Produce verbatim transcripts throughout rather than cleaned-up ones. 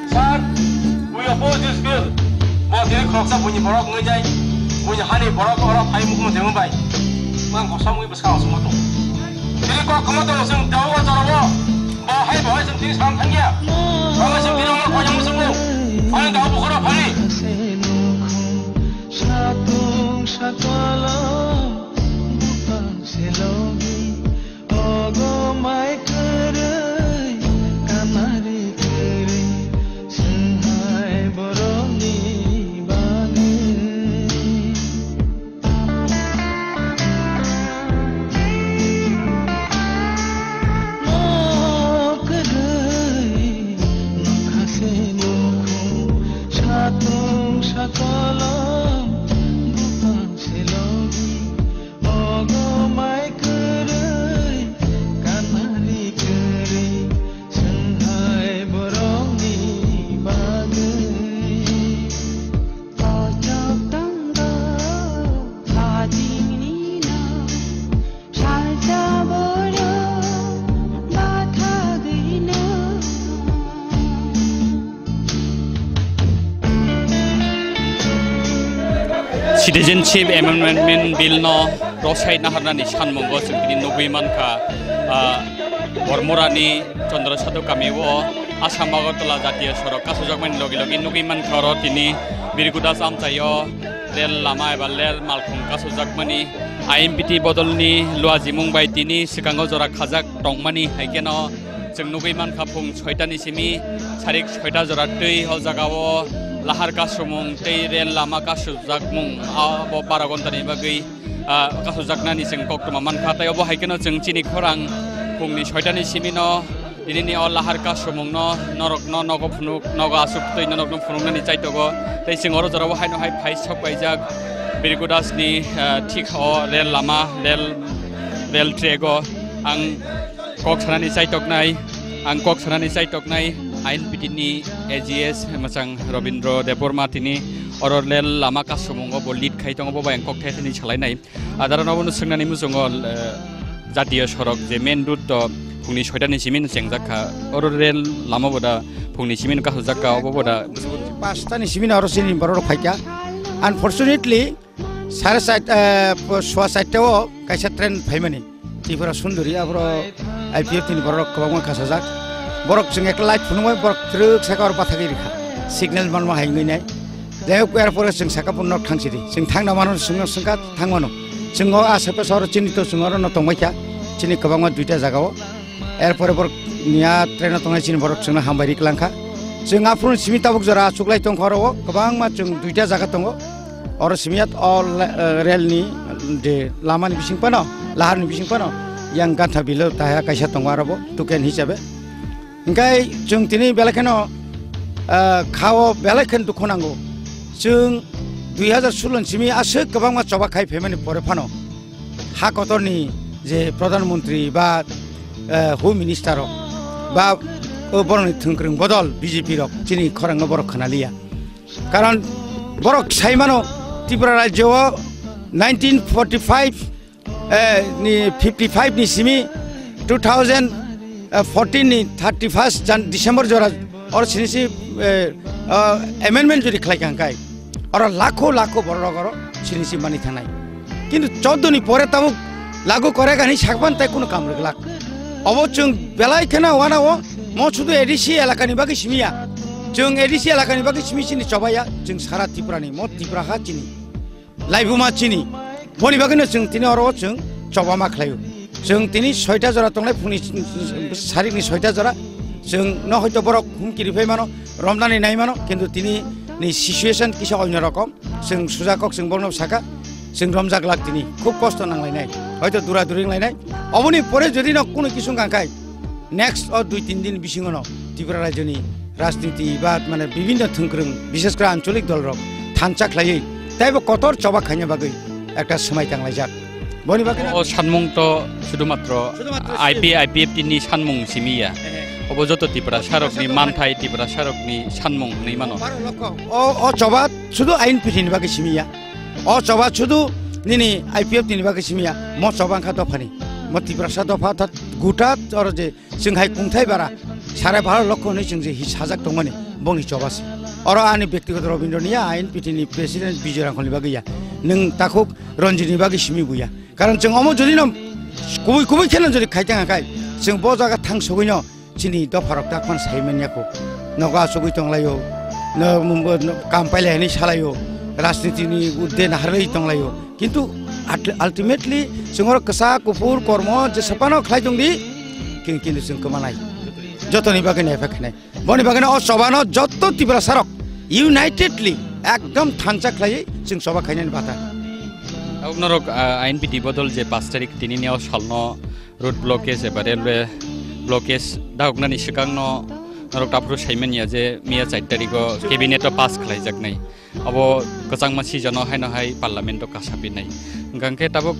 Sir, we oppose this bill. Bo tini khoroksa buini borok wngwi jai, buini hani borok oro phai mukhumu tengwi bai. Mang kosom wngwi bwskang osongma tong. Tini kok khama tong song dawa charawa. Bo hai bo hai song tini sam thangya. Bo hai song tini amar khojang musumu. Ani dawa bukhara phani. Satung sakala bupang selogi. Ogo mai kwrwi, kanari kwrwi, swnghai borokni bagwi. Nok kwrwi, nokha se nukhung, satung sakolom, bupang se logi. Ogo mai kwrwi, kanari kwrwi, swnghai borokni bagwi. Kochok tongo, hajingni no, salsa borok, bathagwi no. Citizenship Amendment Bill no rwchapna harnani sanmungo chwng tini nugwi mankha, ah, Bormorani Chandra Sadhu kamio Assam Agartala jatiya sorok kasojakmani logi logi nugwi mankha oro tini Birgudas amchaio rel lama eba rel malkhung kasojakmani I M P T bodolni luajimung bai tini swkango jora khajak tongmani hai kheno Chwng nugwi mankha phung soitani simi sarik soita jora twi o jagao lahar kasumung tei rel lama kasujakmung abo bara gontani bagwi, ah, kasujaknani chwng koktwma mankha. Tei obo hai kheno chwng chini khorang phungni soitani simino tinini o lahar kasumungno norokno nogo phunuk, nogo aswk twi norokno phunuknani chaitogo. Tei chwng oro jorao haino hai phai sok paijak Birgudasni, ah, thik o rel lama, rel, rel track o ang kok sanani chaitoknai, ang kok sanani chaitoknai I M P T ni A G S mwchang Robindra Debbarma tini oro rel lama kasumungo bo lead khai tongo, bo bai ang kok thai thani salainai. Adara no bono swngnani muchungo, eh, jatiyo sorok je main route to phungni soitani simi no chengjak kha, oro rel lama bo da phungni simi no kasujak kha, obo bo da. Pastani simi no oro chini borok rok phaikha. Unfortunately, Sare sat, eh, po-, soa satta o kaisa train phaimani. Tripura Sundari, aboro I P F T ni borok kwbangma kasajak. Borok chwng ekla light phunukmani, borok twrwk saka oro bathagwi rikha. Signal manma hai wngwi nai. Jai hok, er pore chwng saka phunuk thang sidi. Chwng thangna mano, chwngno swngkha, thang mano. Chwng o aswk bwsa oro chini to chwng oro no tongbaikha. Chini kwbangma duita jaga o. Er pore borok niya train o tongnai chini borok chwngno hambai ri kwlangkha. Chwng aphuru simi tabuk jora achuklai tongkha oro o. Kwbangma chwng duita jaga tongo. Oro simi yat o le-, eh, rel ni je lama ni bising phano, lahar ni bising phano, yang gantha bilo taha kaisa tongo aro bo token hisabe. Hingkai chwng tini belai kheno, ah, khao belai khen dukhu nango. Chwng dui hazar solo ni simi aswk kwbangma choba khai phaimani pore phano ha kotorni je Pradhan Mantri ba, eh, Home Minister rok ba o borokni thwngkwrwng bodol B J P rok chini khorangno borok khwnaliya. Karon borok saimano Tripura rajyo o nineteen forty-five, eh, ni fifty-five ni simi two thousand fourteen ni thirty-first Jan-, December jora or sini si, eh, ah, amendment jodi khlai kha hwnkhe oro lakho lakho borok rok oro sini si mani thanai. Kintu chauddoni pore tabuk lagu kore gani sakban tai kuno kam rwglak. Obo chwng belai kheno wana o mo sudu A D C elakani bagwi simiya. Chwng A D C elakani bagwi simi sini chobaya chwng sara Tripurani mo Tripura ha chini. Laibuma chini. Boni bagwino chwng tini oro chwng chobama khlaio. Chwng tini soita jora tongnai phungni sarikni soita jora. Chwng no hoito borok humki riphai mano, romnani nai mano, kintu tini ni situation kisa onyo rokom. Chwng sujakok chwng borokno saka, chwng romjak lak tini. Khub kosto nanglainai. Hoito dura duri wnglainai. Oboni pore jodi no kunu kisu wngkha khai, next o dui tin din bisingo no Tripura rajyoni rajniti ba mane bibinno thwngkwrwng, bishes kore ancholik dolrok thansa khlaiwi taibo kotor choba khaina bagwi ekta swmai tanglaijak. Boni bagwi no O sanmung to sudumatro Sudumatro I P, simi. I P F T ni sanmung simi ya. Ehe. Obo joto Tiprasa rokni Tiprasa manthai, Tiprasa rokni sanmung hwnwi mano. Baro lokho. O, o choba sudu ain pitini bagwi simi ya. O choba sudu nini I P F T ni bagwi simi ya. Mo choba wngkha dophani. Mo Tiprasa dopha orthat guta oro je chwng hai kungthai bara sarai baro lokho hwnwi chwng je hi sajak tongmani bongni choba se. Oro ani bektigoto Robindro ni ya, ain pitini president Bijoy Rangkhol ni bagwi ya. Nwng takhuk Ranjit ni bagwi simi buya. Karon chwng omo jodi no kubui kubui kheno jodi khai tang khai, chwng bo jaga thang sogwi no chini dopharok ta khon sai man ya kho. Nogo achugwi tong laio, no, no, kam pailai hinwi salaio, rajniti ni udde naharwi tong laio. Kintu at-, ultimately chwng oro kwsa kuphur kormo jesa phano khlai tong di, kin-, kintu chwng kwmanai. Jotoni bagwi no effect khainai. Boni bagwi no o choba no jotto Tiprasa rok unitedly ekdom thansa khlaiwi chwng choba khainani bata. Tabuk norok, ah, I N P T bodol je pash tarik tini ni o salno road blockage eba railway blockage dahoknani swkangno norok taphuru saimanya je miya char tarigo cabinet o pass khlaijaknai. Abo kwchangma season o haino hai parliament o kasa pinai. Hwnkha khe tabuk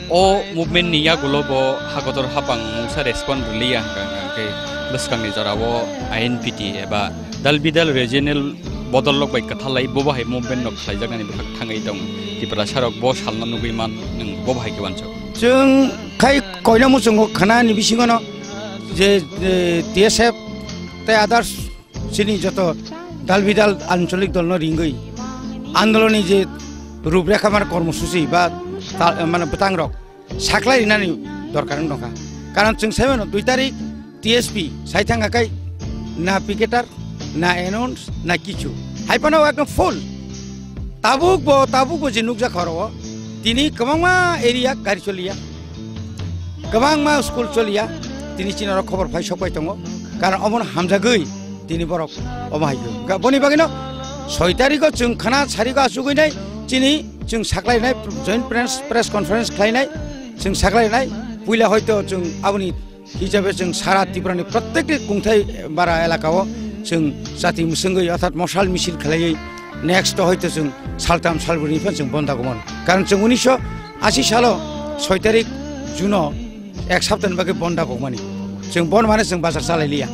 o movement ni yagulo bo hakotor hapang mungsa respond rwliya hwnkha khe bwskangni jora o I N P T eba dal bidal regional bodol rok bai kwthalai bo bahai movement no khlaijaknani bwkhak thangwi tong. Tiprasa rok bo salno nugwi man nwng bo bahai khe wansuk. Chwng khai koino muchungo khana ni bisingo no je, eh, T S F tei others chini joto dal bidal ancholik dol no ringwi andoloni je ruprekha mane kormosuchi ba ta-, mane bwtang rok saklai rinani dorkar wng tongkha. Karon chwng sai mano dui tarik T S P sai thangkha kai na picketer, na announce, na kichu. Hai phano ekdom full. Tabuk bo, tabuk bo je nukjakha oro o. Tini kwbangma area gari choliya. Kwbangma school choliya. Tini chini oro khobor phai sok pai tongo. Karon omono hamjagwi tini borok omo hai khe. Ga-, boni bagwino soi tarikgo chwng khana sarigo achugwi nai chini chwng saklai nai joint press, press conference khlai nai chwng saklai nai puila hoito chwng aboni hisabe chwng sara Tripura ni prottekti kungthai bara elaka o chwng chati mwswngwi orthat mosal misil khlaiwi next o hoito chwng saltam salbrwi ni phano chwng bon dagomon. Karon chwng unisho ashi salo soi tarik June o ek saptani bagwi bon dagokmani. Chwng bon mane chwng bachar chalai liya.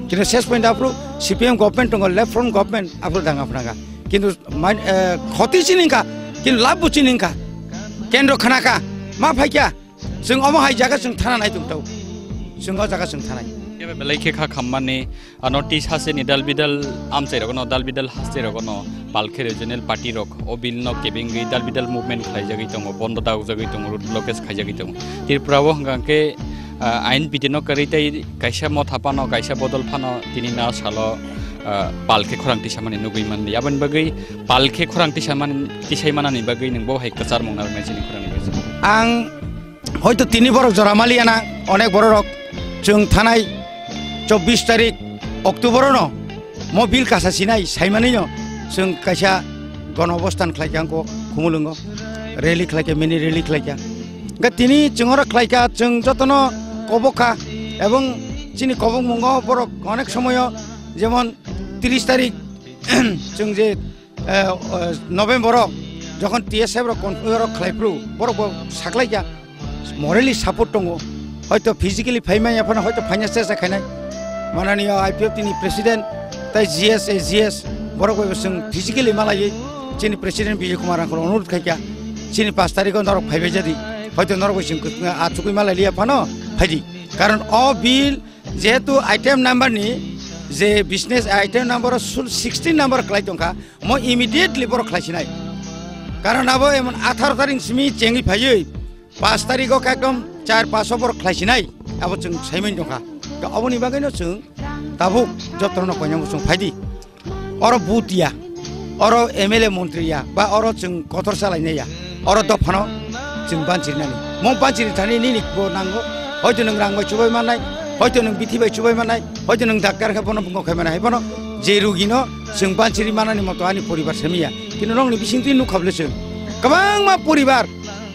Kintu ses point aphuru C P M government tongo, left front government aphuru danga phnanga. Kintu main, eh, khoti chini wngkha, kintu labh bo chini wngkha. Kendro khna kha, ma phai kha. Chwng omo hai jaga chwng thana nai tong tau. Chwng o jaga chwng thanai. Kebo belai khe kha khammani, ano twi saseni dal bidal amchai rokno, dal bidal hastei rokno, palkhe regional party rok, o bill no kebengwi dal bidal movement khlaijagwi tongo, bondo dagokjagwi tongo, road blockage khaijagwi tongo. Tripura o hwnkha khe, ah, ain bidi no kwrwi tei kaisa motha phano, kaisa bodol phano tini na salo, ah, palkhe khorang tisamani nugwi mandi. Aboni bagwi palkhe khorang tisamani, tisai manani bagwi nwng bo hai kwchar mung narwknai chini khorang ni bagwi. Ang Hoito tini borok jora maliya na, onek borok rok chwng thanai chobbish tarik October no mo bill kasa sinai saimani no chwng kaisa gono obostan khlai kha, angkho Khumulwngo rally khlai kha, mini rally khlai kha. Hwnkhe tini chwng oro khlaikha, chwng jotono kobokha, ebong chini kobokmungo borok onek somoyo, jemon tris tarik chwng je, eh, eh, November o jokhon T S F rok convoy rok khlai phuru, borok bo saklaikha, morally support tongo, hoito physically phai manya phano, hoito phaina chesta khainai, mananiya I P F T ni president tai G S, eh, G S borok bai bo chwng physically malaiwi chini president Bijoy Kumar Rangkhol onurodh khaikha, chini pash tarikh o norok phaibai jadi, hoito norok bai chwng kwt-, achugwi malai liya phano phaidi, karon o bill jehetu item number ni je business item number o sul-, sixteen number khlai tongkha, mo immediately borok khlai sinai, karon abo emon atharo tarik simi chengwi phaiwi pash tarikh o ekdom char pash o borok khlai sinai, abo chwng saimani tongkha. Ka oboni bagwi no chwng tabuk jotono koinai muchung phaidi. Oro but ya, oro M L A montri ya, ba oro chwng kotor chalainai ya, oro dophano chwng banchirinani. Mo banchirini thani nini bo nango, hoito nwng rang bai chubai mannai, hoito nwng bithi bai chubai mannai, hoito nwng doctor khe bono bwngo khai mannai, hai bono je rugino chwng banchiri manani moto ani poribar semiya. Kintu nokni bisingtwi nukha bwle chwng kwbangma poribar,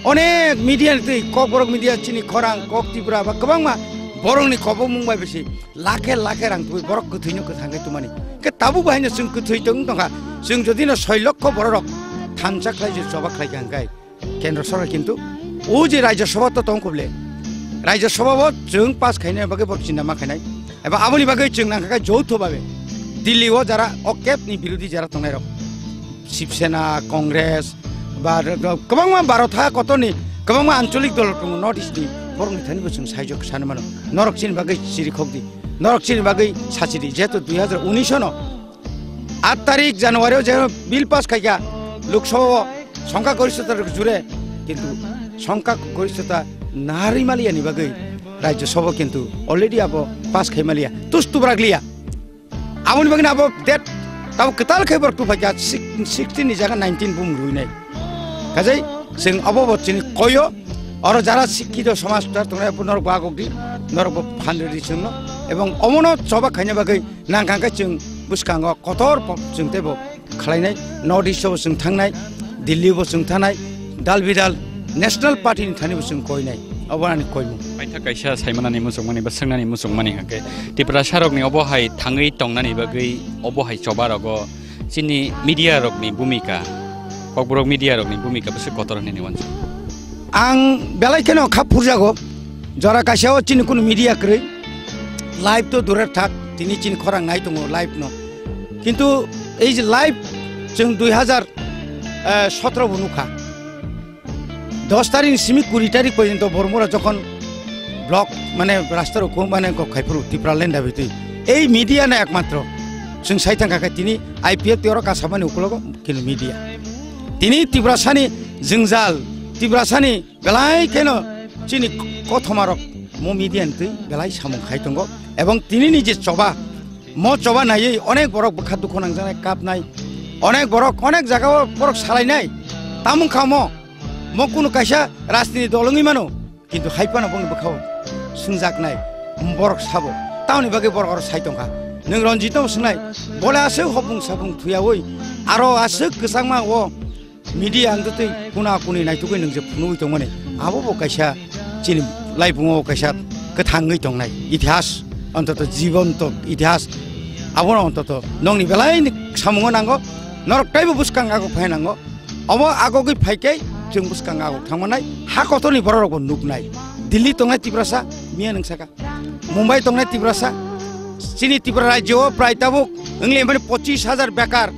onek media ni twi, Kokborok media, chini khorang, Kok Tripura ba kwbangma borokni kobokmung bai bisi lakhe lakhe rang tubui borok kwthwino kwthang khe tumani. Khe tabuk bo haino chwng kwthwi tong tongkha. Chwng jodi no soi lokho bororok thansa khlai je choba khlai kha hwnkhe kendro sorkar kintu o je Rajya Sabha to tong kuble. Rajya Sabha bo chwng pass khaina bagwi bo chinta ma khainai. Eba aboni bagwi chwng nangkha khe joutho babe Delhi o jara okep ni birodhi jara tongnai rok. Shiv Sena, Congress, ba kwbangma Bharat ha kotorni kwbangma ancholik dol tongo North East ni, borokni thani bo chwng saijak sana mano. Norok chini bagwi chirikhok di. Norok chini bagwi sachi di. Jehetu dui hazar unis no aat tarik January o je bill pass khaikha Lok Sabha o songkha gorishtota jure, kintu songkha gorishtota narwi maliya ni bagwi Rajya Sabha kintu already abo pass khai maliya. Tus tubrak liya. Aboni bagwi abo date tabo kwtal khe borok tuphaikha, six-, sixteen ni jaga nineteen bum rwinai. Kajai chwng abo bo chini koyo, oro jara sikkito somaj ta tongnai bo norok bagok di, norok bo phan rwdi chwngno, ebong omono choba khaina bagwi nangkha khe chwng bwskango kotor po-, chwng teibo khlainai, North East o bo chwng thangnai, Delhi o bo chwng thangnai, dal bidal National Party ni thani bo chwng koinai, obo ani koimung. Paithak kaisa saimanani muchungmani ba swngnani muchungmani hwnkhe Tiprasa rokni obo hai thangwi tongnani bagwi obo hai choba rogo chini media rokni bhumika, Kokborok media rokni bhumika bwswk kotor hwnwi uansuk. Ang belai kheno kha phurjago, jora kaisa o chini kunu media kwrwi, live to durer thak, tini chini khorang nai tongo live no. Kintu ei je live chwng dui hazar sotro bo nukha. Dos tarik ni simi kuri tarik porjonto Bormura jokhon block mane rasta rok mane kok khai phuru Tipraland dabi twi. Ei media no ekmatro chwng sai thangkha khe tini I P F T oro kasamani ukulogo kintu media. Tini Tiprasani jwngjal, Tiprasani belai kheno chini kothomarok mo media ni twi belai samung khai tongo. Ebong tini ni je choba, mo choba naiwi onek borok bwkha dukhu nangjaknai, kapnai. Onek borok onek jagao borok salainai. Tamung kha mo, mo kunu kaisa rajniti dol wngwi mano, kintu hai phano bongni bwkhao swngjaknai borok sabo. Tamoni bagwi borok oro sai tongkha. Nwng Ranjit no swngnai, bole aswk hopung sapung thuyaui, aro aswk kwchangma o media ang twi kuna kuni naitugwi nwng je phunugwi tongmani, abo bo kaisa chini laipungo kaisa kwthangwi tongnai itihas, ontoto jibanto itihas. Abono ontoto nokni belai ni samungo nango, norok teibo bwskang agok phai nango. Obo agogwi phaikhe chwng bwskang agok thangmanai, ha kotorni bororokbo nuknai. Delhi tongnai Tiprasa, miya nwng saka. Mumbai tongnai Tiprasa, chini Tripura rajyo o prai tabuk wnglemani pochis hajar bekar.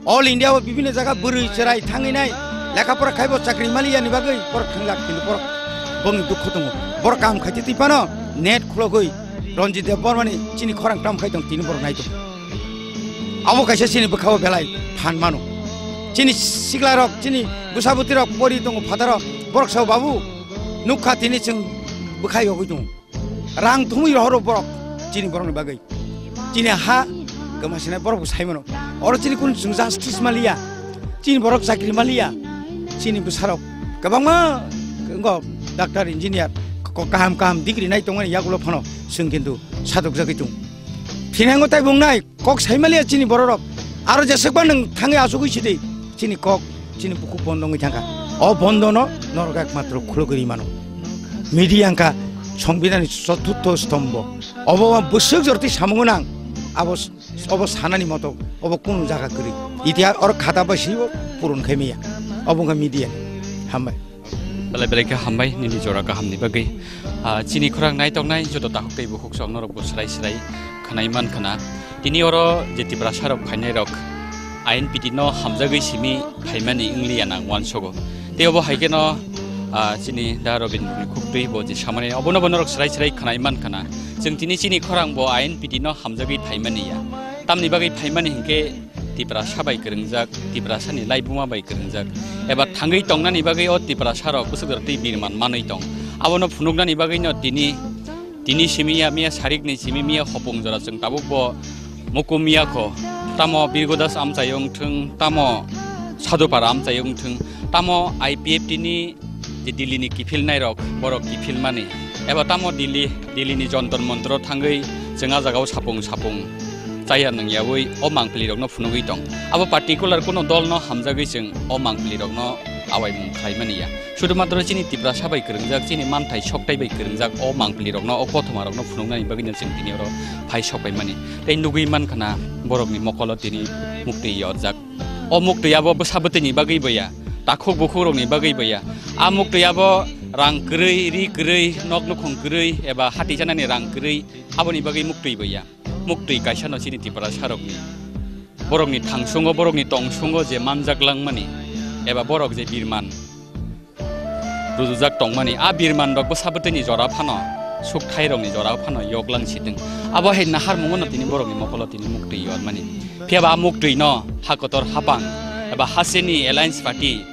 All India o bibhinno jaga bwrwi chwrai thangwi nai, lekha pora khaibo chakri maliya ni bagwi borok thangjak, kintu borok bongni dukhu tongo. Borok kam khaiti twi phano net khulogwi Ranjit Debbarma ni chini khorang tam khai tong tini borok nai tong. Abo kaisa chini bwkhao belai phan mano. Chini sikla rok, chini bwsa bwtwi rok pori tongo phataro, borok sao, "Babu, nukha tini chwng bwkha yogwi tongo." Rang thumwi rohoro borok, chini borokni bagwi. Chini ha kwma sinai borok bo sai mano. Oro chini kunu chwng justice maliya, chini borok chakri maliya, chini bwsarok kwbangma wngo doctor, engineer, ko-, kaham kaham degree nai tongmani yagulo phano chwng kintu sadokjagwi tongo. Thinango tai bung nai. Kok saimaliya chini bororok. Aro jeswkba nwng thangwi achugwi sidi, chini kok, chini bukhuk bondo wngwi thangkha. O bondono norok ekmatro khulugwi rwi mano. Media wngkha Songbidanni choturtho stombho. Obo bwswk jorti samung nang. Abo s-, obo sanani moto, obo kunu jaga kwrwi. Itihas oro khata bai sibo puron khai maya. Obo wngkha media ni. Hambai. Belai belai khe hambai nini jora kahamni bagwi. Ah, chini khorang naitoknai joto takhuk tei bukhuk sok norok bo srai srai khwnai man khna. Tini oro je Tiprasa rok phainai rok I N P T no hamjagwi simi phaimani wngliya nang uansogo. Tei obo hai kheno, ah, chini da Robin ni khuktwi bo je samani obono bo norok srai srai khwnai man khna. Chwng tini chini khorang bo I N P T no hamjagwi phaimani ya. Tamni bagwi phaimani hinkhe Tiprasa bai kwrwngjak, Tiprasani laibuma bai kwrwngjak, eba thangwi tongnani bagwi o Tiprasa rok bwswk jora twi birman manwi tong. Abono phunuknani bagwino tini, tini simi ya miya sarikni simi miya hopung jora chwng tabuk bo mukum ya kho. Tamo Birgodas amchai wngthwng, tamo Sadhupara amchai wngthwng, tamo I P F T ni je Delhi ni kiphilnai rok, borok kiphilmani. Eba tamo Delhi, Delhi ni Jontor Montor o thangwi chwng a jagao sapung sapung chaya nangyawi o mangpili rokno phunugwi tong. Abo particular kuno dol no hamjagwi chwng o mangpili rokno awaimung khlaimani ya. Sudhumatro chini Tiprasa bai kwrwngjak, chini manthai soktai bai kwrwngjak o mangpili rokno, o kothoma rokno phunugnani bagwi no chwng tini oro phai sokpaimani. Tei nugwi mankha na borokni mokolo tini muktwi yorjak. O muktwi abo bwsa bwtwini bagwi bo ya, takhuk bukhuk rokni bagwi bo ya. A muktwi abo rang kwrwi, ri kwrwi, nok nukhung kwrwi eba hati chanani rang kwrwi, aboni bagwi muktwi bo ya. Muktwi kaisa no chini Tiprasa rokni, borokni thangsungo, borokni tongsungo je manjak langmani eba borok je birman rujujak tongmani, a birman rok bwsa bwtwini jora phano, sukthai rokni jora phano yoklang sitwng. Abo hai naharmungo no tini borokni mokolo tini muktwi yormani. Phiya ba a muktwi no ha kotor hapang eba haseni alliance party,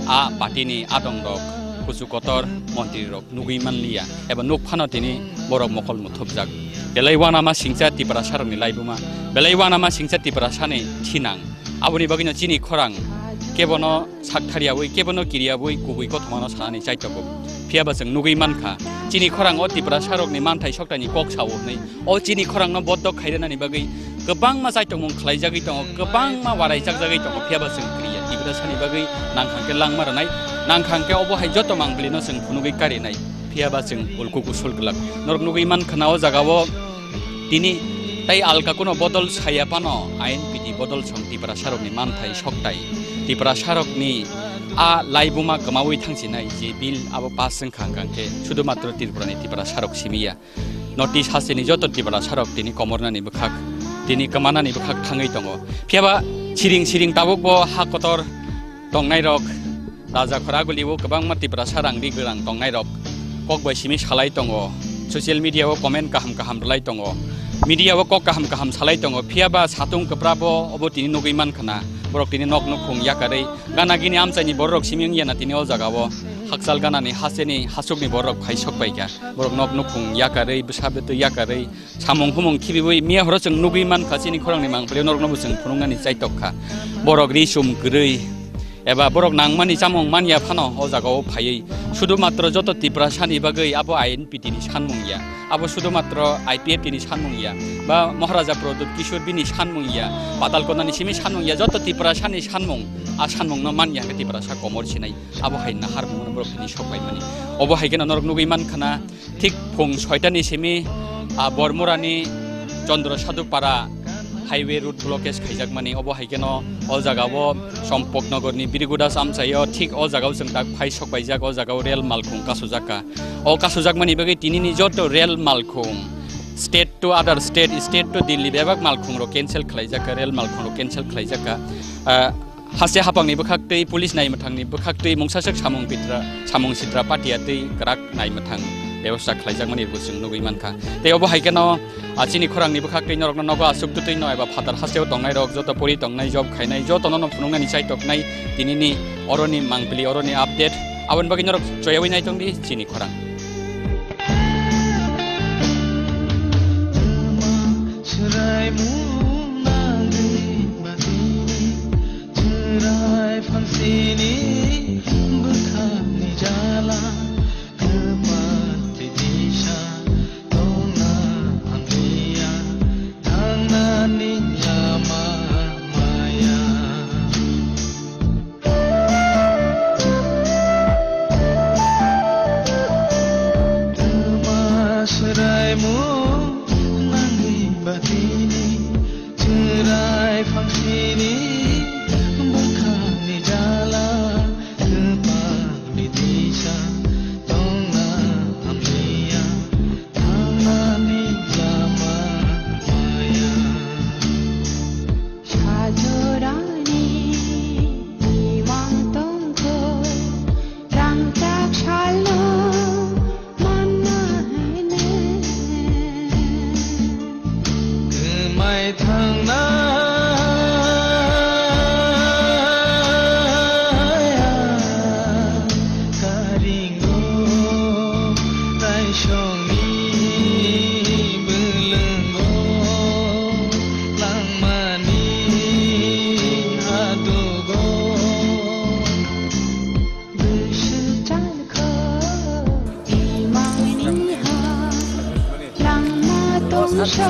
a party ni adong rok, kuchu kotor montri rok nugwi manliya eba nuk phano tini borok mokol muthupjak. Belai uanama singcha Tiprasa rokni laibuma, belai uanama singcha Tiprasani thinang. Aboni bagwino chini khorang kebono sakthariyawi, kebono kiriyawi kubui kothomano sanani chaitogo. Phiya ba chwng nugwi mankha, chini khorang o Tiprasa rokni manthai soktaini kok sao hwnwi. O chini khorangno bodok khairwnani bagwi kwbangma chaitokmung khlaijagwi tongo, kwbangma waraijak jagwi tongo, phiya ba chwng kiriya. Tiprasani bagwi nangkhang khe langma rwnai, nangkhang khe obo hai joto mangpili no chwng phunugwi karinai. Phiya ba chwng ulku kusul glak. Norok nugwi mankha na o jaga o tini tai alka kuno bodol saya phano I N P T bodol song Tiprasa rokni manthai soktai. Tiprasa rokni a laibuma kwmawi thangsinai je bill abo pass wngkha hwnkhe sudhumatro Tripura ni Tiprasa rok simi ya. North East hasteni joto Tiprasa rok tini komornani bwkhak, tini kwmanani bwkhak thangwi tongo. Phiya ba siring siring tabuk bo ha kotor tongnai rok, raja khoraguli o kwbangma Tiprasa rang ri gwrang tongnai rok kok bai simi salai tongo, social media o comment kaham kaham rwlai tongo, media o kok kaham kaham salai tongo, phiya ba satung kwpra bo obo tini nugwi mankha na, borok tini nok nukhung yakarwi gana gini amchaini borok simi wngya na tini o jaga o hakchal gana ni hasteni hasuk ni borok phai sok pai kha, borok nok nukhung yakarwi bwsa bwtwi yakarwi samung humung khibiwi miya horo chwng nugwi mankha chini khorang ni mangpili norok no bo chwng phunuknani chaitok kha, borok ri chum kwrwi. Eba borok nangmani chamung manya phano o jagao phaiwi sudhumatro joto Tiprasani bagwi abo I N P T ni sanmung ya, abo sudhumatro I P F T ni sanmung ya, ba Maharaja Pradyut Kishore bini sanmung ya, Patalkonani simi sanmung ya, joto Tiprasani sanmung, a sanmungno manya hwnkhe Tiprasa komor sinai, abo hai naharmungno borok tini sok paimani. Obo hai kheno norok nugwi mankha na, Thik phung soitani simi, ah, Bormurani Chandra Sadhu Para highway road blockage khaijakmani, obo hai kheno o jaga o Champaknagarni Birigudas amchaio thik o jaga o chwng tak phai sok paijak, o jaga o rel malkhung kasujak kha. O kasujakmani bagwi tinini joto rel malkhung, state to other state, state to Delhi bebak malkhung rok cancel khlaijak kha, rel malkhung rok cancel khlaijak kha. Ah, Haste hapangni bwkhaktwi, police naimwthangni bwkhaktwi, mungsaswk samung pitra, samung sitra patia twi kwrak naimwthang bebosta khlaijakmani bo chwng nugwi mankha. Tei obo hai kheno, ah, chini khorangni bwkhaktwi norokno nogo aswk twtwi no eba phatar hasteo tongnai rok, joto pori tongnai, job khainai, jotono no phunuknani chaitoknai, tinini oroni mangpili, oroni update. Aboni bagwi norok choyawi naitongdi chini khorang. Chwrai phansini bwkhakni jala, kwpal twi disa tongna hamliya, thangnani lama maya. Ai thangnai karingo taisongni bwlwngo langmani hadugo. Bwswk chalkha imangni ha langma tongsa